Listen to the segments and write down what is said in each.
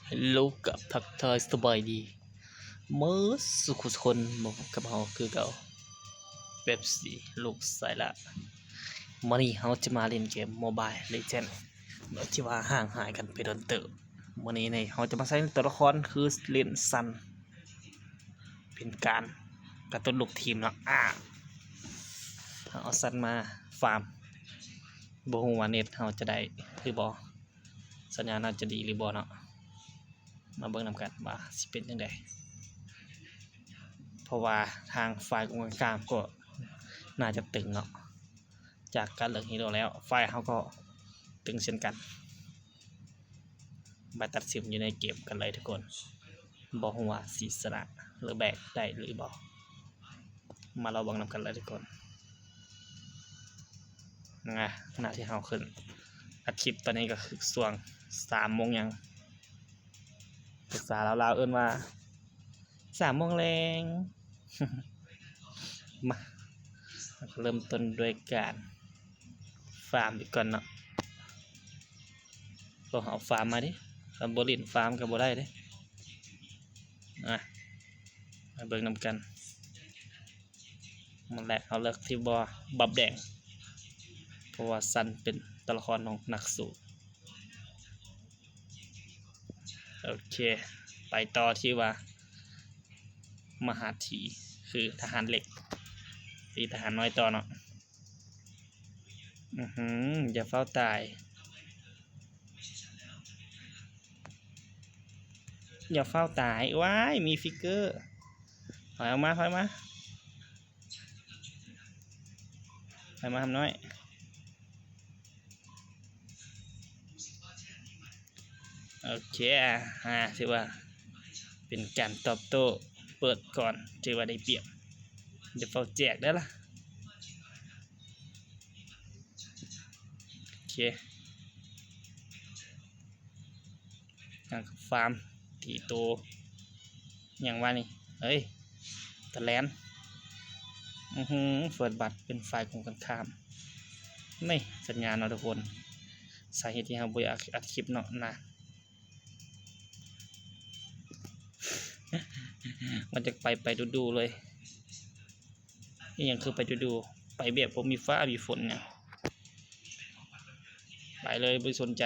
ເຮລໂລ ກັບທັກທາຍສະບາຍດີເໝິດສູ່ຜູ້ສູ່ຄົນ ມາພົບກັບເຮົາຄືເກົ່າ ເປັບຊີ ລູກຊາຍຫຼ້າ. ມື້ນີ້ເຮົາຈະມາຫຼິ້ນເກມໂມບາຍເລເຈນ ໂດຍທີ່ວ່າຫ່າງຫາຍກັນໄປດົນເຕີບ. ມື້ນີ້ນີ້ເຮົາຈະມາໃຊ້ຕົວລະຄອນຄືເລນຊັນ ເປັນການກະຕຸ້ນລູກທີມເນາະ. ອາ ເຮົາເອົາຊັນມາຟາມ ບໍ່ຮູ້ວ່າເນັດເຮົາຈະໄດ້ຫຼືບໍ່ ສັນຍານເຮົາຈະດີຫຼືບໍ່ເນາະ. ມາເບິ່ງນຳກັນວ່າຊິເປັນຈັ່ງໃດ ເພາະວ່າທາງຝ່າຍກົງກັນຂ້າມກໍໜ້າຈະຕຶງເນາະ. ຈາກການເລືອກຮີໂຣແລ້ວ ຝ່າຍເຮົາກໍຕຶງເຊັ່ນກັນ. ມາຕັດສິນຢູ່ໃນເກມກັນເລີຍທຸກຄົນ. ບໍ່ຮູ້ວ່າຊິຊະນະ ຫຼື ແບກໄດ້ຫຼືບໍ່. ມາລອງເບິ່ງນຳກັນເລີຍທຸກຄົນ. ນະ ຂະນະທີ່ເຮົາຂຶ້ນອັດຄລິບຕອນນີ້ກໍຄືຊ່ວງສາມໂມງຫຍັງ ພາສາລາວໆເອີ້ນວ່າສາມໂມງແລງ. ມາ ເຮົາກໍເລີ່ມຕົ້ນດ້ວຍການຟາມໄປກ່ອນເນາະ. ລອງເອົາຟາມມາເດ້ ຄັນບໍ່ຫຼິ້ນຟາມກໍບໍ່ໄດ້ເດ້. ອາ ມາເບິ່ງນຳກັນ. ມື້ແລກເຮົາເລືອກທີ່ບໍ່ບັບແດງ ເພາະວ່າຊັນເປັນຕົວລະຄອນຂອງນັກສູ້. ໂອເຄ ໄປຕໍ່ທີ່ວ່າມະຫາທີ ຄືທະຫານເຫຼັກ ຕີທະຫານນ້ອຍຕໍ່ເນາະ. ອືຫື ຢ່າຟ້າວຕາຍ ຢ່າຟ້າວຕາຍ. ວ້າຍ ມີຟິກເກີ ຖອຍອອກມາ ຖອຍມາ ໃຫ້ມາຫຳນ້ອຍ. ໂອເຄ ອາ ຖືວ່າເປັນການຕອບໂຕ້ ເປີດກ່ອນ ຖືວ່າໄດ້ປຽບ. ຢ່າຟ້າວແຈກເດີ້ລະ. ໂອເຄ ຫຍັງກັບຟາມ ຕີໂຕ ຫຍັງວະນີ້ ເອີຍ ຕະແລນ. ອືຫື ເຟີດບັດເປັນຝ່າຍກົງກັນຂ້າມ. ນີ້ສັນຍານເນາະທຸກຄົນ ສາເຫດທີ່ເຮົາບໍ່ຢາກອັດຄລິບເນາະນະ ມັນຈະໄປ ໄປດຸໆເລີຍ. ອີ່ຫຍັງຄືໄປດຸໆ ໄປແບບບໍ່ມີຟ້າມີຝົນຫຍັງ. ໄປເລີຍ ບໍ່ສົນໃຈ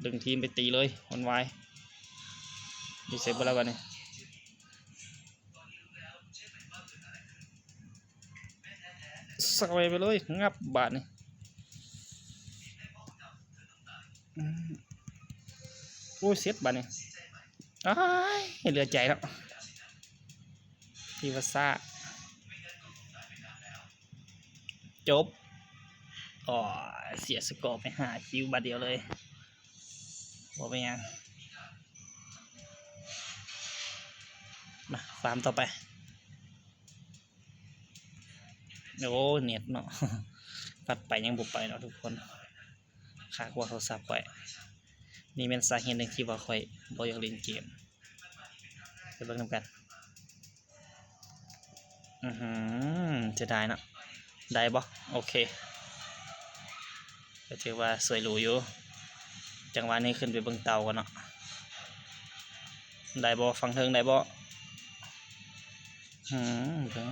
ດຶງທີມໄປຕີເລີຍ ຫວັ່ນຫວາຍ. ຢູ່ໃສບໍ່ລະບາດນີ້ ໃສ່ໄປເລີຍ ງັບບາດນີ້. ອືມ ໂອ້ຍ ເຊັດບາດນີ້ ອ້າຍ ເຫຼືອໃຈເນາະ ທີ່ວ່າຊ້າ ຈົບ. ໂອ້ຍ ເສຍສະກໍໄປຫ້າຄິວບາດດຽວເລີຍ ບໍ່ເປັນຫຍັງ. ມາ ຟາມຕໍ່ໄປ. ໂອ້ ເນັດເນາະ ປັດໄປຍັງບໍ່ໄປເນາະທຸກຄົນ ຄາກວ່າໂທລະສັບຂ້ອຍ. ນີ້ແມ່ນສາເຫດໜຶ່ງທີ່ວ່າຂ້ອຍບໍ່ຢາກຫຼິ້ນເກມ. ໄປເບິ່ງນຳກັນ. ອືຫື ເສຍດາຍເນາະ ໄດ້ບໍ່? ໂອເຄ ກໍຖືວ່າສວຍຫຼູຢູ່. ຈັງຫວະນີ້ຂຶ້ນໄປເບິ່ງເຕົາກ່ອນເນາະ ໄດ້ບໍ່? ຝັ່ງເທິງໄດ້ບໍ່? ອື ເບິ່ງ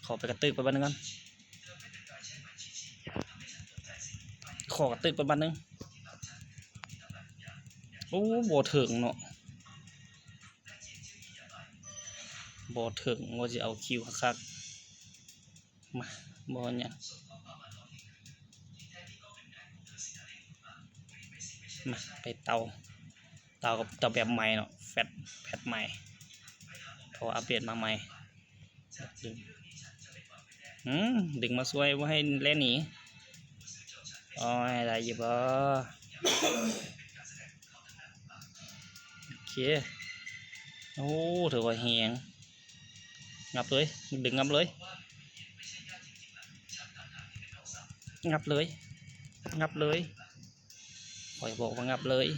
ຂໍໄປກະຕຶກໄປບາດໜຶ່ງກ່ອນ ຂໍກະຕຶກໄປບາດໜຶ່ງ. ໂອ້ ບໍ່ເຖິງເນາະ ບໍ່ເຖິງ ວ່າຊິເອົາຄິວຄັກໆ. ມາ ບໍ່ເປັນຫຍັງ ມາ ໄປເຕົາ ເຕົາ ເຕົາແບບໃໝ່ເນາະ ແຟດ ແຟດໃໝ່ ເພາະວ່າອັບເດດມາໃໝ່. ອືມ ດຶງມາຊ່ວຍ ບໍ່ໃຫ້ແລ່ນໜີ. ໂອ້ຍ ໄດ້ຢູ່ບໍ່? ໂອເຄ ໂອ້ ຖືວ່າແຮງ. ງັບເລີຍ ດຶງງັບເລີຍ ງັບເລີຍ ງັບເລີຍ ຂ້ອຍບອກວ່າງັບເລີຍ.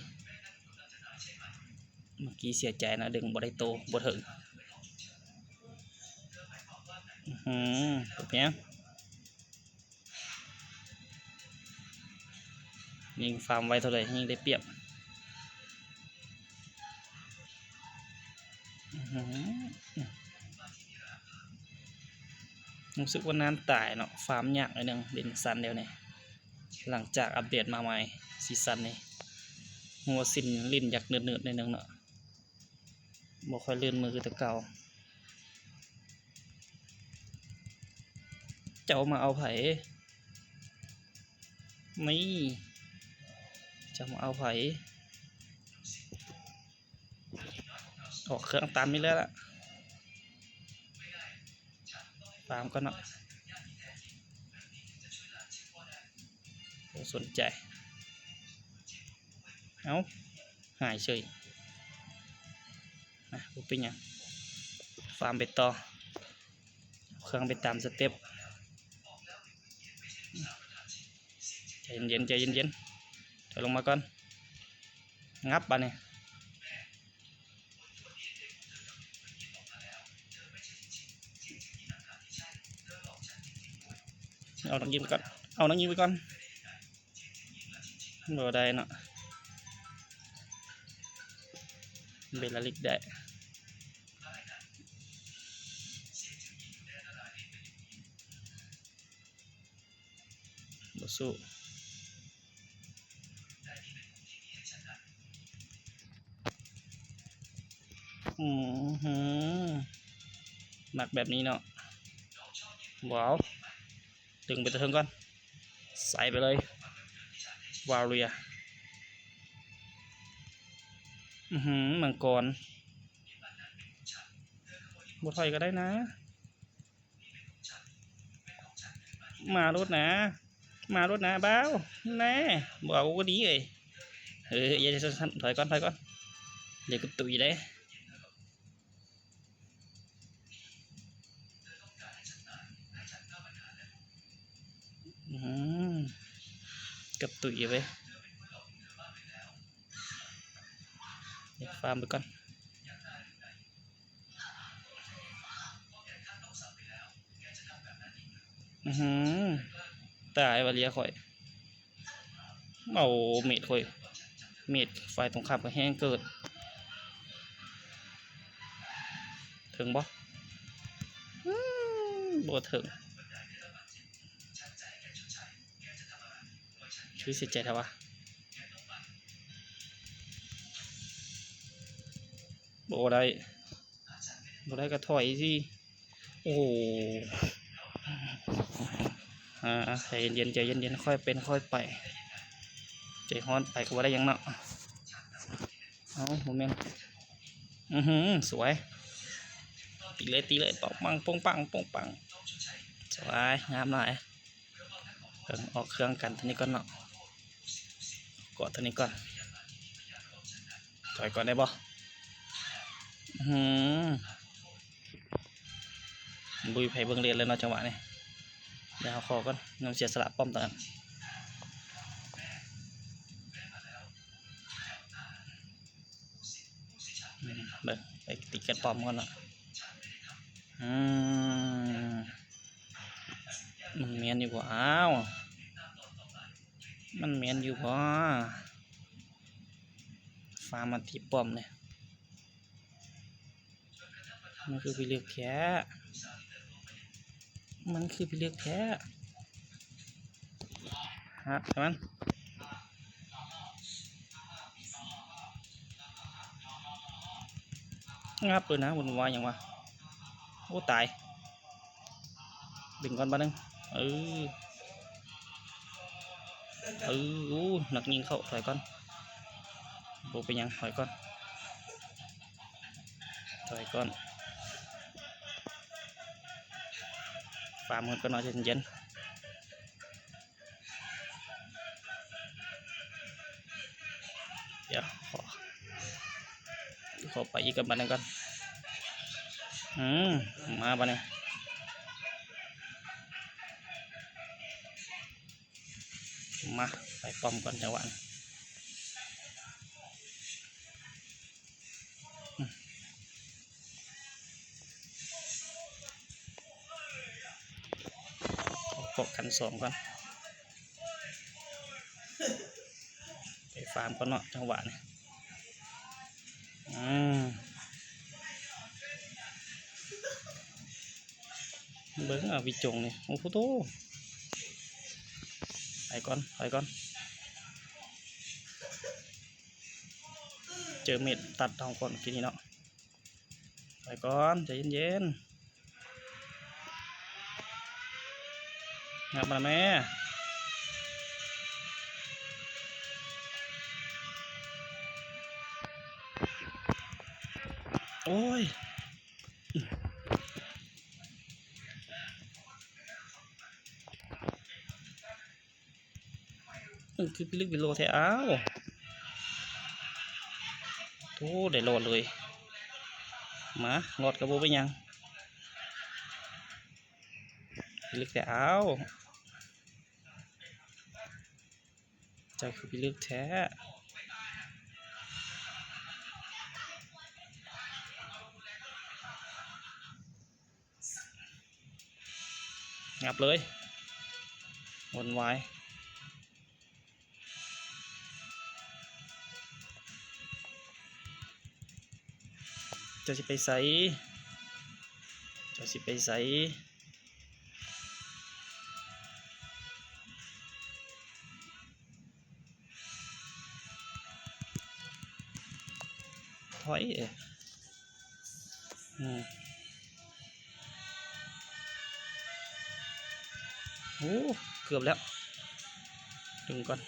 ເມື່ອກີ້ເສຍໃຈນະ ດຶງບໍ່ໄດ້ໂຕ ບໍ່ເຖິງ. ອືຫື ເປັນຫຍັງ? ຍິງຟາມໄວເທົ່າໃດ ຍິງໄດ້ປຽບ. ອື ຮູ້ສຶກວ່ານານຕາຍເນາະ ຟາມຍາກໜ້ອຍໜຶ່ງ ຫຼິ້ນຊັນດຽວນີ້ ຫຼັງຈາກອັບເດດມາໃໝ່ຊີຊັນນີ້ ຫົວຊິນຫຼິ້ນຢາກໜືດໆໜ້ອຍໜຶ່ງເນາະ ບໍ່ຄ່ອຍລື່ນມືຄືແຕ່ເກົ່າ. ເຈົ້າມາເອົາໃຜ? ນີ້ ເຈົ້າມາເອົາໃຜ? ອອກເຄື່ອງຕາມນີ້ແລ້ວລະ ຕາມກ່ອນເນາະ ບໍ່ສົນໃຈ. ເອົ້າ ຫາຍເສີຍ ອະ ບໍ່ເປັນຫຍັງ ຟາມໄປຕໍ່ ເອົາເຄື່ອງໄປຕາມສະເຕັບ. ໃຈເຢັນໆ ໃຈເຢັນໆ ຖອຍລົງມາກ່ອນ ງັບບາດນີ້ ເອົານັກຍິງໄປກ່ອນ ເອົານັກຍິງໄປກ່ອນ ບໍ່ໄດ້ເນາະ ເບລາລິກໄດ້ ບໍ່ສູ້ ອື ມັກແບບນີ້ເນາະ ວ້າວ ດຶງໄປແຕ່ເທິງກ່ອນ ໃສ່ໄປເລີຍ ວາເຣຍ ອື ມັງກອນ ບໍ່ຖອຍກໍໄດ້ນະ. ມາໂລດນະ ມາໂລດນະບ່າວ ແນ່ ບໍ່ເອົາກໍດີເອີຍ ເອີ ຢ່າຊັ້ນ ຖອຍກ່ອນ ຖອຍກ່ອນ ດຽວກໍຕຸຍເດ້ ອື ເກືອບຕຸຍເວີ້ຍ ຟາມໄປກ່ອນ. ອື ຕາຍວ່າເລຍຂ້ອຍ ເອົາເມດຂ້ອຍ ເມດຝ່າຍຕົງຂ້າມກໍແຮງເກີດ ເຖິງບໍ່? ອື ບໍ່ເຖິງ ຄືເສຍໃຈແທ້ວະ ບໍ່ໄດ້. ບໍ່ໄດ້ກໍຖອຍຊິ ໂອ້ ອ່າ ໃຈເຢັນໆ ໃຈເຢັນໆ ຄ່ອຍເປັນຄ່ອຍໄປ ໃຈຮ້ອນໄປກໍບໍ່ໄດ້ຫຍັງເນາະ ເອົ້າ ບໍ່ແມ່ນ ອື ສວຍ ຕີເລີຍ ຕີເລີຍ ປອງປັງ ປອງປັງ ປອງປັງ ສວຍ ງາມຫຼາຍ. ເບິ່ງ ອອກເຄື່ອງກັນໂຕນີ້ກ່ອນເນາະ ເກາະໂຕນີ້ກ່ອນ ຖອຍກ່ອນໄດ້ບໍ່? ອື ບໍ່ມີໃຜເບິ່ງເລນແລ້ວເນາະ ຈັງຫວະນີ້ ດຽວເຮົາຂໍກ່ອນ ຍອມເສຍສະຫຼະປ້ອມໂຕນັ້ນ. ອືມ ເບິ່ງ ໄປຕິດກັນປ້ອມກ່ອນເນາະ ອືມ ມັນແມ່ນຢູ່ບໍ່? ອ້າວ ມັນແມ່ນຢູ່ບໍ່? ຟ້າມາຕິດປ້ອມເລີຍ. ມັນຄືພິລຶກແທ້ ມັນຄືພິລຶກແທ້ ຮັກໃສ່ມັນ ງັບເລີຍນະ ວຸ່ນວາຍຫຍັງວະ ໂອ້ ຕາຍ. ດຶງກ່ອນບາດໜຶ່ງ ເອີ ເອີ ໂອ້ ນັກຍິງເຂົ້າ ຖອຍກ່ອນ ບໍ່ເປັນຫຍັງ ຖອຍກ່ອນ ຖອຍກ່ອນ ຟາມເງິນກ່ອນເນາະ ໃຈເຢັນໆ. ດຽວ ຂໍ ຂໍໄປອີກກັບມັນໜຶ່ງກ່ອນ ອືມ ມາບາດນີ້ ມາ ໄປປ້ອມກ່ອນ ຈັງຫວະນີ້ ອືມ. ເກາະກັນສອງກ່ອນ ໄປຟາມກ່ອນເນາະ ຈັງຫວະນີ້ ອືມ ເບິ່ງອາວິຈົງນີ້ ໂອ້ໂຫໂຕ ໄປກ່ອນ ໄປກ່ອນ ເຈີເມັດຕັດເຮົາກ່ອນກີ້ນີ້ເນາະ ໄປກ່ອນ ໃຈເຢັນໆ ຫຍັບມາແມ່ ໂອ້ຍ. ມັນຄືພິລຶກພິໂລແທ້ ອ້າວ ໂອ້ ໄດ້ລອດເລີຍ ມາ ລອດກໍບໍ່ເປັນຫຍັງ ພິລຶກແທ້ ອ້າວ. ເຈົ້າຄືພິລຶກແທ້ ຫຍັບເລີຍ ວົນວາຍ ເຈົ້າຊິໄປໃສ ເຈົ້າຊິໄປໃສ? ຖອຍ ອືມ ໂອ້ ເກືອບແລ້ວ ດຶງກ່ອນ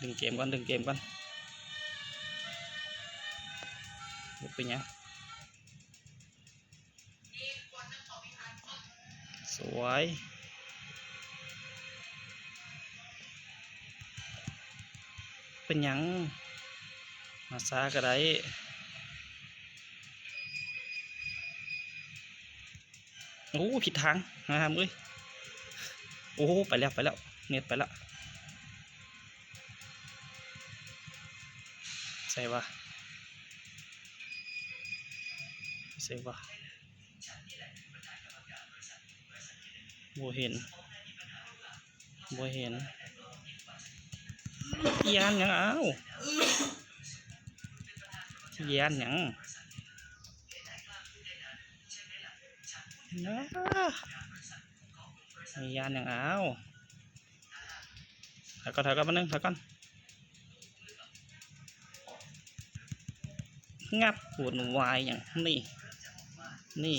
ດຶງເກມກ່ອນ ດຶງເກມກ່ອນ ບໍ່ເປັນຫຍັງ. ສວຍ ເປັນຫຍັງ ມາຊ້າກໍໄດ້ ໂອ້ ຜິດທາງ ງາມເອີຍ ໂອ້ ໄປແລ້ວ ໄປແລ້ວ ເນັດໄປແລ້ວ ໃສວະ? ໃສວະ? ບໍ່ເຫັນ ບໍ່ເຫັນ ຢ້ານຫຍັງ ອ້າວ ຢ້ານຫຍັງ ຢ້ານຫຍັງ ອ້າວ. ຖອຍກ່ອນ ຖອຍກ່ອນ ແປັບໜຶ່ງ ຖອຍກ່ອນ ງັບ ວຸ່ນວາຍຫຍັງ ນີ້ ນີ້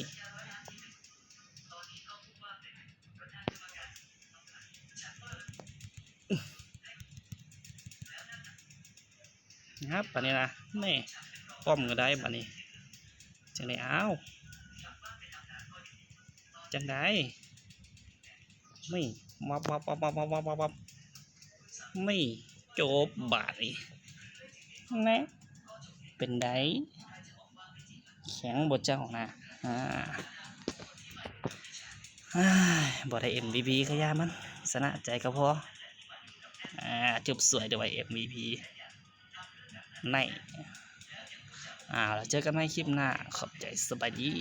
ງັບ ບາດນີ້ນະ ນີ້ ປ້ອມກໍໄດ້ບາດນີ້ ຈັ່ງໃດ ອ້າວ ຈັ່ງໃດ? ນີ້ ວັບ ວັບ ວັບ ນີ້ ຈົບບາດນີ້ ແນະ ເປັນໃດ ແຂງບໍ່ເຈົ້ານະ ອາ ບໍ່ໄດ້ເອັມວີພີກໍຢ່າມັນ ຊະນະໃຈກໍພໍ ອາ ຈົບສວຍເດີວ່າເອັມວີພີ ໃນ ເອົາລະ ເຈີກັນໃໝ່ຄລິບໜ້າ ຂອບໃຈ ສະບາຍດີ.